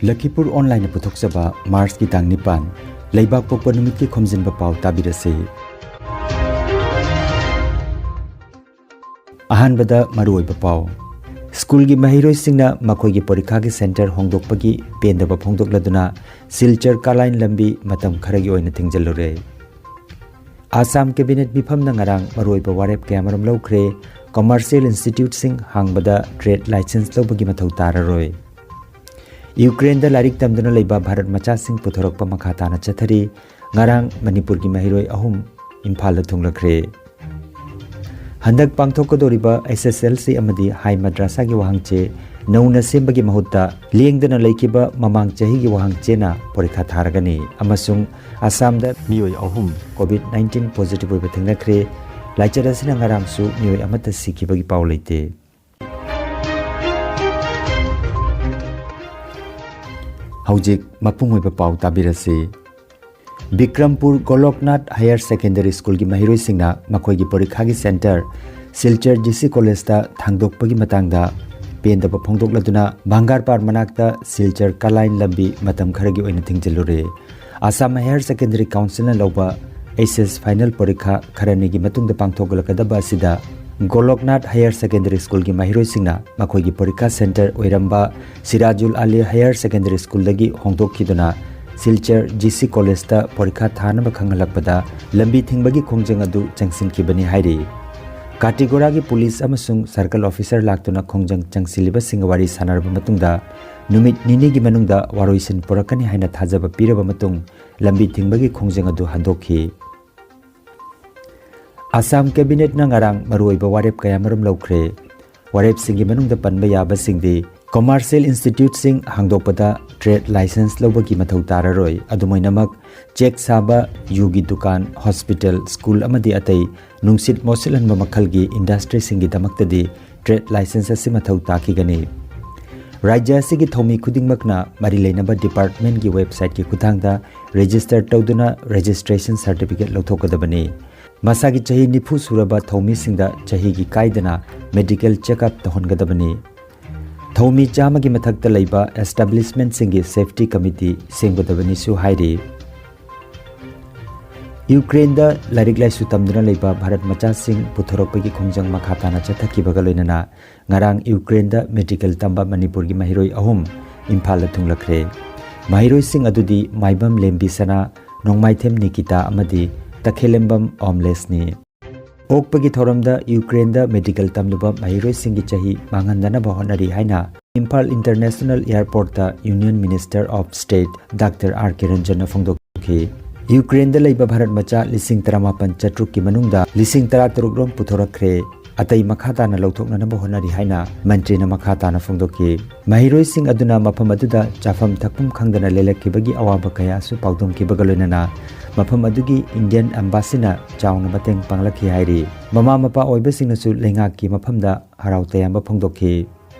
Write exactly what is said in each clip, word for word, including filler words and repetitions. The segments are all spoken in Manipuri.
ꯂꯈꯤꯄꯨꯔ ꯑꯣꯟꯂꯥꯏꯟꯅ ꯄꯨꯊꯣꯛꯆꯕ ꯃꯥꯔꯆꯀꯤ ꯇꯥꯡ ꯅꯤꯄꯥꯟ, ꯂꯩꯕꯥꯛ ꯄꯣꯛꯄ ꯅꯨꯃꯤꯠꯀꯤ ꯈꯣꯝꯖꯤꯟꯕ ꯄꯥꯎ ꯇꯥꯕꯤꯔꯁꯤ꯫ ꯑꯍꯥꯟꯕꯗ ꯃꯔꯨꯑꯣꯏꯕ ꯄꯥꯎ꯫ ꯁ꯭ꯀꯨꯜꯒꯤ ꯃꯍꯩꯔꯣꯏꯁꯤꯡꯅ ꯃꯈꯣꯏꯒꯤ ꯄꯔꯤꯈꯥꯒꯤ ꯁꯦꯟꯇꯔ ꯍꯣꯡꯗꯣꯛꯄꯒꯤ ꯄꯦꯟꯗꯕ ꯐꯣꯡꯗꯣꯛꯂꯗꯨꯅ ꯁꯤꯜꯆꯔ ꯀꯥꯂꯥꯏꯟ ꯂꯝꯕꯤ ꯃꯇꯝ ꯈꯔꯒꯤ ꯑꯣꯏꯅ ꯊꯤꯡꯖꯤꯜꯂꯨꯔꯦ꯫ ꯑꯁꯥꯝ ꯀꯦꯕꯤꯅꯦꯠ ꯃꯤꯐꯝꯅ ꯉꯔꯥꯡ ꯃꯔꯨꯑꯣꯏꯕ ꯋꯥꯔꯦꯞ ꯀꯌꯥꯃꯔꯨꯝ ꯂꯧꯈ꯭ꯔꯦ꯫ ꯀꯃꯔꯁꯤꯌꯦꯜ ꯏꯟꯁꯇꯤꯇ꯭ꯌꯨꯠꯁꯤꯡ ꯍꯥꯡꯕꯗ ꯇ꯭ꯔꯦꯗ ꯂꯥꯏꯁꯦꯟꯁ ꯂꯧꯕꯒꯤ ꯃꯊꯧ ꯇꯥꯔꯔꯣꯏ꯫ ꯌꯨꯀ꯭ꯔꯦꯟꯗ ꯂꯥꯏꯔꯤꯛ ꯇꯝꯗꯨꯅ ꯂꯩꯕ ꯚꯥꯔꯠ ꯃꯆꯥꯁꯤꯡ ꯄꯨꯊꯣꯔꯛꯄ ꯃꯈꯥ ꯇꯥꯅ ꯆꯠꯊꯔꯤ꯫ ꯉꯔꯥꯡ ꯃꯅꯤꯄꯨꯔꯒꯤ ꯃꯍꯩꯔꯣꯏ ꯑꯍꯨꯝ ꯏꯝꯐꯥꯜꯗ ꯊꯨꯡꯂꯈ꯭ꯔꯦ꯫ ꯍꯟꯗꯛ ꯄꯥꯡꯊꯣꯛꯀꯗꯧꯔꯤꯕ ꯑꯦꯁ ꯑꯦꯁ ꯑꯦꯜ ꯁꯤ ꯑꯃꯗꯤ ꯍꯥꯏ ꯃꯗ꯭ꯔꯥꯁꯥꯒꯤ ꯋꯥꯍꯪꯆꯦ ꯅꯧꯅ ꯁꯦꯝꯕꯒꯤ ꯃꯍꯨꯠꯇ ꯂꯦꯡꯗꯅ ꯂꯩꯈꯤꯕ ꯃꯃꯥꯡ ꯆꯍꯤꯒꯤ ꯋꯥꯍꯪꯆꯦꯅ ꯄꯔꯤꯈꯥ ꯊꯥꯔꯒꯅꯤ ꯑꯃꯁꯨꯡ ꯑꯁꯥꯝꯗ ꯃꯤꯑꯣꯏ ꯑꯍꯨꯝ ꯀꯣꯚꯤꯗ ꯅꯥꯏꯟꯇꯤꯟ ꯄꯣꯖꯤꯇꯤꯚ ꯑꯣꯏꯕ ꯊꯦꯡꯅꯈ꯭ꯔꯦ꯫ ꯂꯥꯏꯆꯠ ꯑꯁꯤꯅ ꯉꯔꯥꯡꯁꯨ ꯃꯤꯑꯣꯏ ꯑꯃꯠꯇ ꯁꯤꯈꯤꯕꯒꯤ ꯄꯥꯎ ꯂꯩꯇꯦ꯫ ꯍꯧꯖꯤꯛ ꯃꯄꯨꯡ ꯑꯣꯏꯕ ꯄꯥꯎ ꯇꯥꯕꯤꯔꯁꯤ꯫ ꯕꯤꯀ꯭ꯔꯝꯄꯨꯔ ꯒꯣꯂꯣꯛꯅꯥꯊ ꯍꯥꯌꯔ ꯁꯦꯀꯦꯟꯗꯔꯤ ꯁ꯭ꯀꯨꯜꯒꯤ ꯃꯍꯩꯔꯣꯏꯁꯤꯡꯅ ꯃꯈꯣꯏꯒꯤ ꯄꯔꯤꯈꯥꯒꯤ ꯁꯦꯟꯇꯔ ꯁꯤꯜꯆꯔ ꯖꯤ ꯁꯤ ꯀꯣꯂꯦꯖꯇ ꯊꯥꯡꯗꯣꯛꯄꯒꯤ ꯃꯇꯥꯡꯗ ꯄꯦꯟꯗꯕ ꯐꯣꯡꯗꯣꯛꯂꯗꯨꯅ ꯚꯥꯡꯒꯥꯔꯄꯥꯔ ꯃꯅꯥꯛꯇ ꯁꯤꯜꯆꯔ ꯀꯥꯂꯥꯏꯟ ꯂꯝꯕꯤ ꯃꯇꯝ ꯈꯔꯒꯤ ꯑꯣꯏꯅ ꯊꯤꯡꯖꯤꯜꯂꯨꯔꯦ꯫ ꯑꯁꯥꯝ ꯍꯥꯌꯔ ꯁꯦꯀꯦꯟꯗꯔꯤ ꯀꯥꯎꯟꯁꯤꯜꯅ ꯂꯧꯕ ꯑꯩꯆ ꯑꯦꯁ ꯐꯥꯏꯅꯦꯜ ꯄꯔꯤꯈꯥ ꯈꯔꯅꯤꯒꯤ ꯃꯇꯨꯡꯗ ꯄꯥꯡꯊꯣꯛꯂꯛꯀꯗꯕ ꯑꯁꯤꯗ ꯒꯣꯂꯣꯛꯅꯥꯊ ꯍꯥꯌꯔ ꯁꯦꯀꯦꯟꯗꯔꯤ ꯁ꯭ꯀꯨꯜꯒꯤ ꯃꯍꯩꯔꯣꯏꯁꯤꯡꯅ ꯃꯈꯣꯏꯒꯤ ꯄꯔꯤꯈꯥ ꯁꯦꯟꯇꯔ ꯑꯣꯏꯔꯝꯕ ꯁꯤꯔꯥꯖꯨꯜ ꯑꯂꯤ ꯍꯥꯌꯔ ꯁꯦꯀꯦꯟꯗꯔꯤ ꯁ꯭ꯀꯨꯜꯗꯒꯤ ꯍꯣꯡꯗꯣꯛꯈꯤꯗꯨꯅ ꯁꯤꯜꯆꯔ ꯖꯤ ꯁꯤ ꯀꯣꯂꯦꯖꯇ ꯄꯔꯤꯈꯥ ꯊꯥꯅꯕ ꯈꯪꯍꯜꯂꯛꯄꯗ ꯂꯝꯕꯤ ꯊꯤꯡꯕꯒꯤ ꯈꯣꯡꯖꯪ ꯑꯗꯨ ꯆꯪꯁꯤꯟꯈꯤꯕꯅꯤ ꯍꯥꯏꯔꯤ꯫ ꯀꯥꯇꯤꯒꯣꯔꯥꯒꯤ ꯄꯨꯂꯤꯁ ꯑꯃꯁꯨꯡ ꯁꯔꯀꯜ ꯑꯣꯐꯤꯁꯔ ꯂꯥꯛꯇꯨꯅ ꯈꯣꯡꯖꯪ ꯆꯪꯁꯤꯜꯂꯤꯕꯁꯤꯡꯒ ꯋꯥꯔꯤ ꯁꯥꯟꯅꯔꯕ ꯃꯇꯨꯡꯗ ꯅꯨꯃꯤꯠ ꯅꯤꯅꯤꯒꯤ ꯃꯅꯨꯡꯗ ꯋꯥꯔꯣꯏꯁꯤꯟ ꯄꯨꯔꯛꯀꯅꯤ ꯍꯥꯏꯅ ꯊꯥꯖꯕ ꯄꯤꯔꯕ ꯃꯇꯨꯡ ꯂꯝꯕꯤ ꯊꯤꯡꯕꯒꯤ ꯈꯣꯡꯖꯪ ꯑꯗꯨ ꯍꯟꯗꯣꯛꯈꯤ꯫ ꯑꯁꯥꯝ ꯀꯦꯕꯤꯅꯦꯠꯅ ꯉꯔꯥꯡ ꯃꯔꯨꯑꯣꯏꯕ ꯋꯥꯔꯦꯞ ꯀꯌꯥꯃꯔꯨꯝ ꯂꯧꯈ꯭ꯔꯦ꯫ ꯋꯥꯔꯦꯞꯁꯤꯡꯒꯤ ꯃꯅꯨꯡꯗ ꯄꯟꯕ ꯌꯥꯕꯁꯤꯡꯗꯤ ꯀꯃꯔꯁꯤꯌꯦꯜ ꯏꯟꯁꯇꯤꯇ꯭ꯌꯨꯠꯁꯤꯡ ꯍꯥꯡꯗꯣꯛꯄꯗ ꯇ꯭ꯔꯦꯗ ꯂꯥꯏꯁꯦꯟꯁ ꯂꯧꯕꯒꯤ ꯃꯊꯧ ꯇꯥꯔꯔꯣꯏ꯫ ꯑꯗꯨꯃꯥꯏꯅꯃꯛ ꯆꯦꯛ ꯁꯥꯕ, ꯌꯨꯒꯤ ꯗꯨꯀꯥꯟ, ꯍꯣꯁꯄꯤꯇꯥꯜ, ꯁ꯭ꯀꯨꯜ ꯑꯃꯗꯤ ꯑꯇꯩ ꯅꯨꯡꯁꯤꯠ ꯃꯣꯠꯁꯤꯜꯍꯟꯕ ꯃꯈꯜꯒꯤ ꯏꯟꯗꯁꯇ꯭ꯔꯤꯁꯤꯡꯒꯤꯗꯃꯛꯇꯗꯤ ꯇ꯭ꯔꯦꯗ ꯂꯥꯏꯁꯦꯟꯁ ꯑꯁꯤ ꯃꯊꯧ ꯇꯥꯈꯤꯒꯅꯤ꯫ ꯔꯥꯖ꯭ꯌ ꯑꯁꯤꯒꯤ ꯊꯧꯃꯤ ꯈꯨꯗꯤꯡꯃꯛꯅ ꯃꯔꯤ ꯂꯩꯅꯕ ꯗꯤꯄꯥꯔꯠꯃꯦꯟꯒꯤ ꯋꯦꯕꯁꯥꯏꯠꯀꯤ ꯈꯨꯠꯊꯥꯡꯗ ꯔꯦꯖꯤꯁꯇꯔ ꯇꯧꯗꯨꯅ ꯔꯦꯖꯤꯁꯇ꯭ꯔꯦꯁꯟ ꯁꯥꯔꯇꯤꯐꯤꯀꯦꯠ ꯂꯧꯊꯣꯛꯀꯗꯕꯅꯤ꯫ ꯃꯁꯥꯒꯤ ꯆꯍꯤ ꯅꯤꯐꯨ ꯁꯨꯔꯕ ꯊꯧꯃꯤꯁꯤꯡꯗ ꯆꯍꯤꯒꯤ ꯀꯥꯏꯗꯅ ꯃꯦꯗꯤꯀꯦꯜ ꯆꯦꯛꯑꯞ ꯇꯧꯍꯟꯒꯗꯕꯅꯤ꯫ ꯊꯧꯃꯤ ꯆꯥꯝꯃꯒꯤ ꯃꯊꯛꯇ ꯂꯩꯕ establishmentꯁꯤꯡꯒꯤ safety committee ꯁꯦꯝꯒꯗꯕꯅꯤꯁꯨ ꯍꯥꯏꯔꯤ꯫ ꯌꯨꯀ꯭ꯔꯦꯟꯗ ꯂꯥꯏꯔꯤꯛ ꯂꯥꯏꯁꯨ ꯇꯝꯗꯨꯅ ꯂꯩꯕ ꯚꯥꯔꯠ ꯃꯆꯥꯁꯤꯡ ꯄꯨꯊꯣꯔꯛꯄꯒꯤ ꯈꯣꯡꯖꯪ ꯃꯈꯥ ꯇꯥꯅ ꯆꯠꯊꯈꯤꯕꯒ ꯂꯣꯏꯅꯅ ꯉꯔꯥꯡ ꯌꯨꯀ꯭ꯔꯦꯟꯗ medical ꯇꯝꯕ ꯃꯅꯤꯄꯨꯔꯒꯤ ꯃꯍꯩꯔꯣꯏ ꯑꯍꯨꯝ ꯏꯝꯐꯥꯜꯗ ꯊꯨꯡꯂꯈ꯭ꯔꯦ꯫ ꯃꯍꯩꯔꯣꯏꯁꯤꯡ ꯑꯗꯨꯗꯤ ꯃꯥꯏꯕꯝ ꯂꯦꯝꯕꯤꯁꯅꯥ, ꯅꯣꯡꯃꯥꯏꯊꯦꯝ ꯅꯤꯀꯤꯇꯥ ꯑꯃꯗꯤ ꯇꯈꯦꯂꯦꯝꯕꯝ ꯑꯣꯝꯂꯦꯁꯅꯤ꯫ ꯑꯣꯛꯄꯒꯤ ꯊꯧꯔꯝꯗ ꯌꯨꯀ꯭ꯔꯦꯟꯗ medical ꯇꯝꯂꯨꯕ ꯃꯍꯩꯔꯣꯏꯁꯤꯡꯒꯤ ꯆꯍꯤ ꯃꯥꯡꯍꯟꯗꯅꯕ ꯍꯣꯠꯅꯔꯤ ꯍꯥꯏꯅ Imphal International Airportꯇ Union Minister of State Doctor R ꯀꯤꯔꯟꯖꯟꯅ ꯐꯣꯡꯗꯣꯛꯈꯤ꯫ ꯌꯨꯀ꯭ꯔꯦꯟꯗ ꯂꯩꯕ ꯚꯥꯔꯠ ꯃꯆꯥ ꯂꯤꯁꯤꯡ ꯇꯔꯥꯃꯥꯄꯟ ꯆꯥꯇ꯭ꯔꯨꯛꯀꯤ ꯃꯅꯨꯡꯗ ꯂꯤꯁꯤꯡ ꯇꯔꯥꯇꯔꯨꯛ ꯔꯣꯝ ꯄꯨꯊꯣꯔꯛꯈ꯭ꯔꯦ꯫ ꯑꯇꯩ ꯃꯈꯥ ꯇꯥꯅ ꯂꯧꯊꯣꯛꯅꯅꯕ ꯍꯣꯠꯅꯔꯤ ꯍꯥꯏꯅ ꯃꯟꯇ꯭ꯔꯤꯅ ꯃꯈꯥ ꯇꯥꯅ ꯐꯣꯡꯗꯣꯛꯈꯤ꯫ ꯃꯍꯩꯔꯣꯏꯁꯤꯡ ꯑꯗꯨꯅ ꯃꯐꯝ ꯑꯗꯨꯗ ꯆꯥꯐꯝ ꯊꯛꯐꯝ ꯈꯪꯗꯅ ꯂꯦꯜꯂꯛꯈꯤꯕꯒꯤ ꯑꯋꯥꯕ ꯀꯌꯥꯁꯨ ꯄꯥꯎꯗꯝꯈꯤꯕꯒ ꯂꯣꯏꯅꯅ ꯃꯐꯝ ꯑꯗꯨꯒꯤ Indian Embassyꯅ ꯆꯥꯎꯅ ꯃꯇꯦꯡ ꯄꯥꯡꯂꯛꯈꯤ ꯍꯥꯏꯔꯤ꯫ ꯃꯃꯥ ꯃꯄꯥ ꯑꯣꯏꯕꯁꯤꯡꯅꯁꯨ ꯂꯩꯉꯥꯛꯀꯤ ꯃꯐꯝꯗ ꯍꯔꯥꯎ ꯇꯌꯥꯝꯕ ꯐꯣꯡꯗꯣꯛꯈꯤ꯫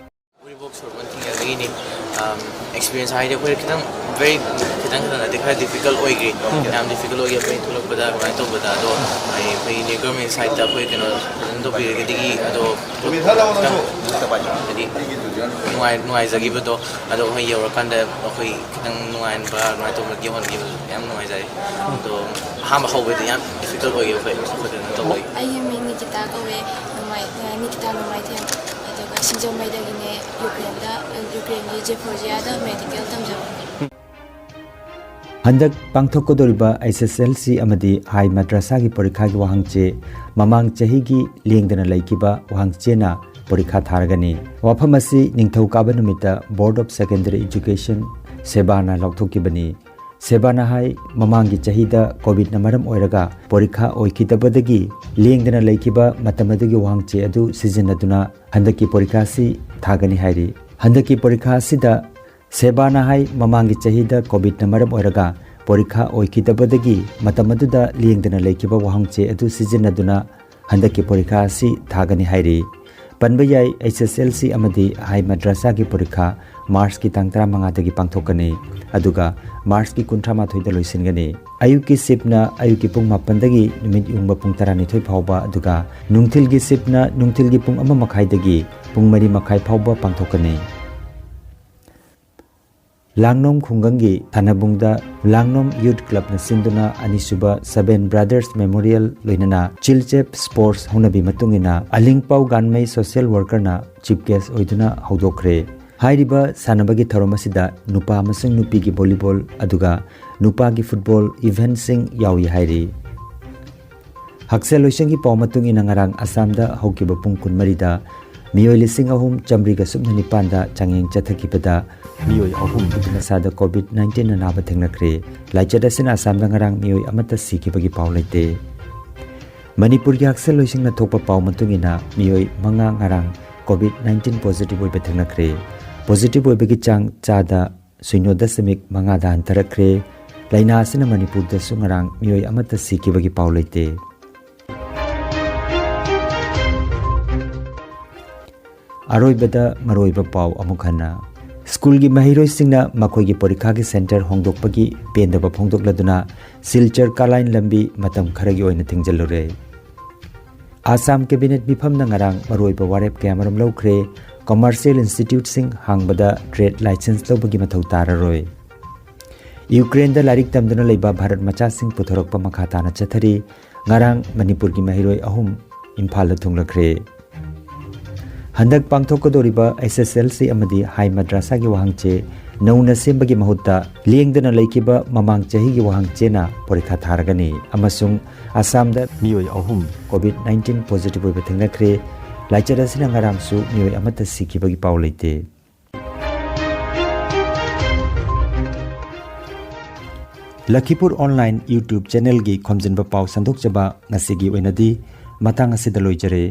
ꯎꯔꯤꯄꯣꯛ ꯁꯣꯔꯣꯛ ꯋꯥꯟ ꯊꯤꯡꯉꯦ ꯑꯗꯒꯤꯅꯤ꯫ ꯑꯦꯛꯁꯄꯤꯔꯤꯌꯦꯟꯁ ꯍꯥꯏꯗꯤ ꯑꯩꯈꯣꯏ ꯈꯤꯇꯪ ꯚꯦꯔꯤ ꯈꯤꯇꯪ ꯈꯤꯇꯪ ꯅꯠꯇꯦ, ꯈꯔ ꯗꯤꯐꯤꯀꯜꯠ ꯑꯣꯏꯈ꯭ꯔꯦ꯫ ꯌꯥꯝ ꯗꯤꯐꯤꯀꯜꯠ ꯑꯣꯏꯈꯤ ꯑꯩꯈꯣꯏ ꯊꯣꯛꯂꯛꯄꯗ ꯑꯗꯨꯃꯥꯏꯅ ꯇꯧꯕꯗ꯫ ꯑꯗꯣ ꯑꯩꯈꯣꯏ ꯏꯟꯗꯤꯌꯟ ꯒꯣꯔꯃꯦꯟ ꯁꯥꯏꯠꯇ ꯑꯩꯈꯣꯏ ꯀꯩꯅꯣ ꯐꯖꯅ ꯇꯧꯕꯤꯔꯒꯗꯤ ꯑꯗꯣ ꯈꯤꯇꯪ ꯍꯥꯏꯗꯤ ꯅꯨꯡꯉꯥꯏ ꯅꯨꯡꯉꯥꯏꯖꯈꯤꯕꯗꯣ꯫ ꯑꯗꯣ ꯑꯩꯈꯣꯏ ꯌꯧꯔꯀꯥꯟꯗ ꯑꯩꯈꯣꯏ ꯈꯤꯇꯪ ꯅꯨꯡꯉꯥꯏꯕ ꯑꯗꯨꯃꯥꯏꯅ ꯇꯧꯕ ꯌꯧꯍꯟꯈꯤꯕꯗꯣ ꯌꯥꯝ ꯅꯨꯡꯉꯥꯏꯖꯔꯦ꯫ ꯑꯗꯣ ꯑꯍꯥꯟꯕ ꯍꯧꯕꯗꯤ ꯌꯥꯝ ꯗꯤꯐꯤꯀꯜꯠ ꯑꯣꯏꯈꯤ ꯑꯩꯈꯣꯏ ꯐꯖꯅ ꯇꯧꯕꯒꯤ꯫ ꯑꯩꯒꯤ ꯃꯤꯡ ꯅꯤꯀꯤꯇꯥ ꯀꯧꯋꯦ꯫ ꯅꯣꯡꯃꯥꯏ-, ꯑ, ꯅꯤꯀꯤꯇꯥ ꯅꯣꯡꯃꯥꯏꯊꯦꯝ꯫ ꯑꯗꯨꯒ ꯁꯤꯡꯖꯃꯩꯗꯒꯤꯅꯦ꯫ ꯌꯨꯀ꯭ꯔꯦꯟꯗ, ꯑ, ꯌꯨꯀ꯭ꯔꯦꯟꯒꯤ ꯖꯦꯐꯣꯔꯖꯤꯌꯥꯗ ꯃꯦꯗꯤꯀꯦꯜ ꯇꯝꯖꯕꯅꯤ꯫ ꯍꯟꯗꯛ ꯄꯥꯡꯊꯣꯛꯀꯗꯧꯔꯤꯕ HSLC ꯑꯃꯗꯤ ꯍꯥꯏ ꯃꯗ꯭ꯔꯁꯥꯒꯤ ꯄꯔꯤꯈꯥꯒꯤ ꯋꯥꯍꯪꯆꯦ ꯃꯃꯥꯡ ꯆꯍꯤꯒꯤ ꯂꯦꯡꯗꯅ ꯂꯩꯈꯤꯕ ꯋꯥꯍꯪꯆꯦꯅ ꯄꯔꯤꯈꯥ ꯊꯥꯔꯒꯅꯤ꯫ ꯋꯥꯐꯝ ꯑꯁꯤ ꯅꯤꯡꯊꯧꯀꯥꯕ ꯅꯨꯃꯤꯠꯇ Board of Secondary Education, ꯁꯦꯕꯥꯅ ꯂꯥꯎꯊꯣꯛꯈꯤꯕꯅꯤ꯫ ꯁꯦꯕꯥꯅ ꯍꯥꯏ, ꯃꯃꯥꯡꯒꯤ ꯆꯍꯤꯗ ꯀꯣꯚꯤꯗꯅ ꯃꯔꯝ ꯑꯣꯏꯔꯒ ꯄꯔꯤꯈꯥ ꯑꯣꯏꯈꯤꯗꯕꯗꯒꯤ ꯂꯦꯡꯗꯅ ꯂꯩꯈꯤꯕ ꯃꯇꯝ ꯑꯗꯨꯒꯤ ꯋꯥꯍꯪꯆꯦ ꯑꯗꯨ ꯁꯤꯖꯤꯟꯅꯗꯨꯅ ꯍꯟꯗꯛꯀꯤ ꯄꯔꯤꯈꯥ ꯑꯁꯤ ꯊꯥꯒꯅꯤ ꯍꯥꯏꯔꯤ꯫ ꯍꯟꯗꯛꯀꯤ ꯄꯔꯤꯈꯥ ꯑꯁꯤꯗ ꯁꯦꯕꯥꯅ ꯍꯥꯏ, ꯃꯃꯥꯡꯒꯤ ꯆꯍꯤꯗ ꯀꯣꯚꯤꯗꯅ ꯃꯔꯝ ꯑꯣꯏꯔꯒ ꯄꯔꯤꯈꯥ ꯑꯣꯏꯈꯤꯗꯕꯗꯒꯤ ꯃꯇꯝ ꯑꯗꯨꯗ ꯂꯦꯡꯗꯅ ꯂꯩꯈꯤꯕ ꯋꯥꯍꯪꯆꯦ ꯑꯗꯨ ꯁꯤꯖꯤꯟꯅꯗꯨꯅ ꯍꯟꯗꯛꯀꯤ ꯄꯔꯤꯈꯥ ꯑꯁꯤ ꯊꯥꯒꯅꯤ ꯍꯥꯏꯔꯤ꯫ ꯄꯟꯕ ꯌꯥꯏ, HSLC ꯑꯃꯗꯤ ꯍꯥꯏ ꯃꯗ꯭ꯔꯁꯥꯒꯤ ꯄꯔꯤꯈꯥ ꯃꯥꯔꯆꯀꯤ ꯇꯥꯡ ꯇꯔꯥꯃꯉꯥꯗꯒꯤ ꯄꯥꯡꯊꯣꯛꯀꯅꯤ, ꯑꯗꯨꯒ ꯃꯥꯔꯆꯀꯤ ꯀꯨꯟꯊ꯭ꯔꯥꯃꯥꯊꯣꯏꯗ ꯂꯣꯏꯁꯤꯟꯒꯅꯤ꯫ ꯑꯌꯨꯛꯀꯤ ꯁꯤꯞꯅ ꯑꯌꯨꯛꯀꯤ ꯄꯨꯡ ꯃꯥꯄꯟꯗꯒꯤ ꯅꯨꯃꯤꯠ ꯌꯨꯡꯕ ꯄꯨꯡ ꯇꯔꯥꯅꯤꯊꯣꯏ ꯐꯥꯎꯕ, ꯑꯗꯨꯒ ꯅꯨꯡꯊꯤꯜꯒꯤ ꯁꯤꯞꯅ ꯅꯨꯡꯊꯤꯜꯒꯤ ꯄꯨꯡ ꯑꯃ ꯃꯈꯥꯏꯗꯒꯤ ꯄꯨꯡ ꯃꯔꯤ ꯃꯈꯥꯏ ꯐꯥꯎꯕ ꯄꯥꯡꯊꯣꯛꯀꯅꯤ꯫ ꯂꯥꯡꯅꯣꯝ ꯈꯨꯡꯒꯪꯒꯤ ꯊꯥꯅꯕꯨꯡꯗ ꯂꯥꯡꯅꯣꯝ ꯌꯨꯠ ꯀ꯭ꯂꯕꯅ ꯁꯤꯟꯗꯨꯅ ꯑꯅꯤꯁꯨꯕ Seven Brothers Memorial ꯂꯣꯏꯅꯅ ꯆꯤꯜꯆꯦꯞ ꯁ꯭ꯄꯣꯔꯠꯁ ꯍꯧꯅꯕꯤ ꯃꯇꯨꯡ ꯏꯟꯅ ꯑꯂꯤꯡꯄꯥꯎ ꯒꯥꯟꯃꯩ ꯁꯣꯁꯤꯌꯦꯜ ꯋꯥꯔꯀꯔꯅ ꯆꯤꯐ ꯒꯦꯁ ꯑꯣꯏꯗꯨꯅ ꯍꯧꯗꯣꯛꯈ꯭ꯔꯦ꯫ ꯍꯥꯏꯔꯤꯕ ꯁꯥꯟꯅꯕꯒꯤ ꯊꯧꯔꯝ ꯑꯁꯤꯗ ꯅꯨꯄꯥ ꯑꯃꯁꯨꯡ ꯅꯨꯄꯤꯒꯤ ꯚꯣꯂꯤꯕꯣꯜ, ꯑꯗꯨꯒ ꯅꯨꯄꯥꯒꯤ ꯐꯨꯠꯕꯣꯜ ꯏꯚꯦꯟꯠꯁꯤꯡ ꯌꯥꯎꯏ ꯍꯥꯏꯔꯤ꯫ ꯍꯛꯁꯦꯜ ꯂꯣꯏꯁꯪꯒꯤ ꯄꯥꯎ ꯃꯇꯨꯡ ꯏꯟꯅ, ꯉꯔꯥꯡ ꯑꯁꯥꯝꯗ ꯍꯧꯈꯤꯕ ꯄꯨꯡ ꯀꯨꯟꯃꯔꯤꯗ ꯃꯤꯑꯣꯏ ꯂꯤꯁꯤꯡ ꯑꯍꯨꯝ ꯆꯥꯃꯔꯤꯒ ꯁꯨꯞꯅ ꯅꯤꯄꯥꯟꯗ ꯆꯥꯡꯌꯦꯡ ꯆꯠꯊꯈꯤꯕꯗ ꯃꯤꯑꯣꯏ ꯑꯍꯨꯝ ꯃꯁꯥꯗ ꯀꯣꯚꯤꯗ ꯅꯥꯏꯟꯇꯤꯟꯅ ꯅꯥꯕ ꯊꯦꯡꯅꯈ꯭ꯔꯦ꯫ ꯂꯥꯏꯆꯠ ꯑꯁꯤꯅ ꯑꯁꯥꯝꯗ ꯉꯔꯥꯡ ꯃꯤꯑꯣꯏ ꯑꯃꯠꯇ ꯁꯤꯈꯤꯕꯒꯤ ꯄꯥꯎ ꯂꯩꯇꯦ꯫ ꯃꯅꯤꯄꯨꯔꯒꯤ ꯍꯛꯁꯦꯜ ꯂꯣꯏꯁꯪꯅ ꯊꯣꯛꯄ ꯄꯥꯎ ꯃꯇꯨꯡ ꯏꯟꯅ, ꯃꯤꯑꯣꯏ ꯃꯉꯥ ꯉꯔꯥꯡ ꯀꯣꯚꯤꯗ ꯅꯥꯏꯟꯇꯤꯟ ꯄꯣꯖꯤꯇꯤꯚ ꯑꯣꯏꯕ ꯊꯦꯡꯅꯈ꯭ꯔꯦ꯫ ꯄꯣꯖꯤꯇꯤꯚ ꯑꯣꯏꯕꯒꯤ ꯆꯥꯡ ꯆꯥꯗ ꯁꯤꯅꯣ ꯗꯁꯃꯤꯛ ꯃꯉꯥꯗ ꯍꯟꯊꯔꯛꯈ꯭ꯔꯦ꯫ ꯂꯥꯏꯅꯥ ꯑꯁꯤꯅ ꯃꯅꯤꯄꯨꯔꯗꯁꯨ ꯉꯔꯥꯡ ꯃꯤꯑꯣꯏ ꯑꯃꯠꯇ ꯁꯤꯈꯤꯕꯒꯤ ꯄꯥꯎ ꯂꯩꯇꯦ꯫ ꯑꯔꯣꯏꯕꯗ ꯃꯔꯨꯑꯣꯏꯕ ꯄꯥꯎ ꯑꯃꯨꯛ ꯍꯟꯅ꯫ ꯁ꯭ꯀꯨꯜꯒꯤ ꯃꯍꯩꯔꯣꯏꯁꯤꯡꯅ ꯃꯈꯣꯏꯒꯤ ꯄꯔꯤꯈꯥꯒꯤ ꯁꯦꯟꯇꯔ ꯍꯣꯡꯗꯣꯛꯄꯒꯤ ꯄꯦꯟꯗꯕ ꯐꯣꯡꯗꯣꯛꯂꯗꯨꯅ ꯁꯤꯜꯆꯔ ꯀꯥꯂꯥꯏꯟ ꯂꯝꯕꯤ ꯃꯇꯝ ꯈꯔꯒꯤ ꯑꯣꯏꯅ ꯊꯤꯡꯖꯤꯜꯂꯨꯔꯦ꯫ ꯑꯁꯥꯝ ꯀꯦꯕꯤꯅꯦꯠ ꯃꯤꯐꯝꯅ ꯉꯔꯥꯡ ꯃꯔꯨꯑꯣꯏꯕ ꯋꯥꯔꯦꯞ ꯀꯌꯥꯃꯔꯨꯝ ꯂꯧꯈ꯭ꯔꯦ꯫ ꯀꯃꯔꯁꯤꯌꯦꯜ ꯏꯟꯁꯇꯤꯇ꯭ꯌꯨꯠꯁꯤꯡ ꯍꯥꯡꯕꯗ ꯇ꯭ꯔꯦꯗ ꯂꯥꯏꯁꯦꯟꯁ ꯂꯧꯕꯒꯤ ꯃꯊꯧ ꯇꯥꯔꯔꯣꯏ꯫ ꯌꯨꯀ꯭ꯔꯦꯟꯗ ꯂꯥꯏꯔꯤꯛ ꯇꯝꯗꯨꯅ ꯂꯩꯕ ꯚꯥꯔꯠ ꯃꯆꯥꯁꯤꯡ ꯄꯨꯊꯣꯔꯛꯄ ꯃꯈꯥ ꯇꯥꯅ ꯆꯠꯊꯔꯤ꯫ ꯉꯔꯥꯡ ꯃꯅꯤꯄꯨꯔꯒꯤ ꯃꯍꯩꯔꯣꯏ ꯑꯍꯨꯝ ꯏꯝꯐꯥꯜꯗ ꯊꯨꯡꯂꯈ꯭ꯔꯦ꯫ ꯍꯟꯗꯛ ꯄꯥꯡꯊꯣꯛꯀꯗꯧꯔꯤꯕ ꯑꯦꯁ ꯑꯦꯁ ꯑꯦꯜ ꯁꯤ ꯑꯃꯗꯤ ꯍꯥꯏ ꯃꯗ꯭ꯔꯥꯁꯥꯒꯤ ꯋꯥꯍꯪꯆꯦ ꯅꯧꯅ ꯁꯦꯝꯕꯒꯤ ꯃꯍꯨꯠꯇ ꯂꯦꯡꯗꯅ ꯂꯩꯈꯤꯕ ꯃꯃꯥꯡ ꯆꯍꯤꯒꯤ ꯋꯥꯍꯪꯆꯦꯅ ꯄꯔꯤꯈꯥ ꯊꯥꯔꯒꯅꯤ ꯑꯃꯁꯨꯡ ꯑꯁꯥꯝꯗ ꯃꯤꯑꯣꯏ ꯑꯍꯨꯝ ꯀꯣꯚꯤꯗ ꯅꯥꯏꯟꯇꯤꯟ ꯄꯣꯖꯤꯇꯤꯚ ꯑꯣꯏꯕ ꯊꯦꯡꯅꯈ꯭ꯔꯦ꯫ ꯂꯥꯏꯆꯠ ꯑꯁꯤꯅ ꯉꯔꯥꯡꯁꯨ ꯃꯤꯑꯣꯏ ꯑꯃꯠꯇ ꯁꯤꯈꯤꯕꯒꯤ ꯄꯥꯎ ꯂꯩꯇꯦ꯫ ꯂꯈꯤꯄꯨꯔ ꯑꯣꯟꯂꯥꯏꯟ YouTube ꯆꯦꯅꯦꯜꯒꯤ ꯈꯣꯝꯖꯤꯟꯕ ꯄꯥꯎ ꯁꯟꯗꯣꯛꯆꯕ ꯉꯁꯤꯒꯤ ꯑꯣꯏꯅꯗꯤ ꯃꯇꯥꯡ ꯑꯁꯤꯗ ꯂꯣꯏꯖꯔꯦ꯫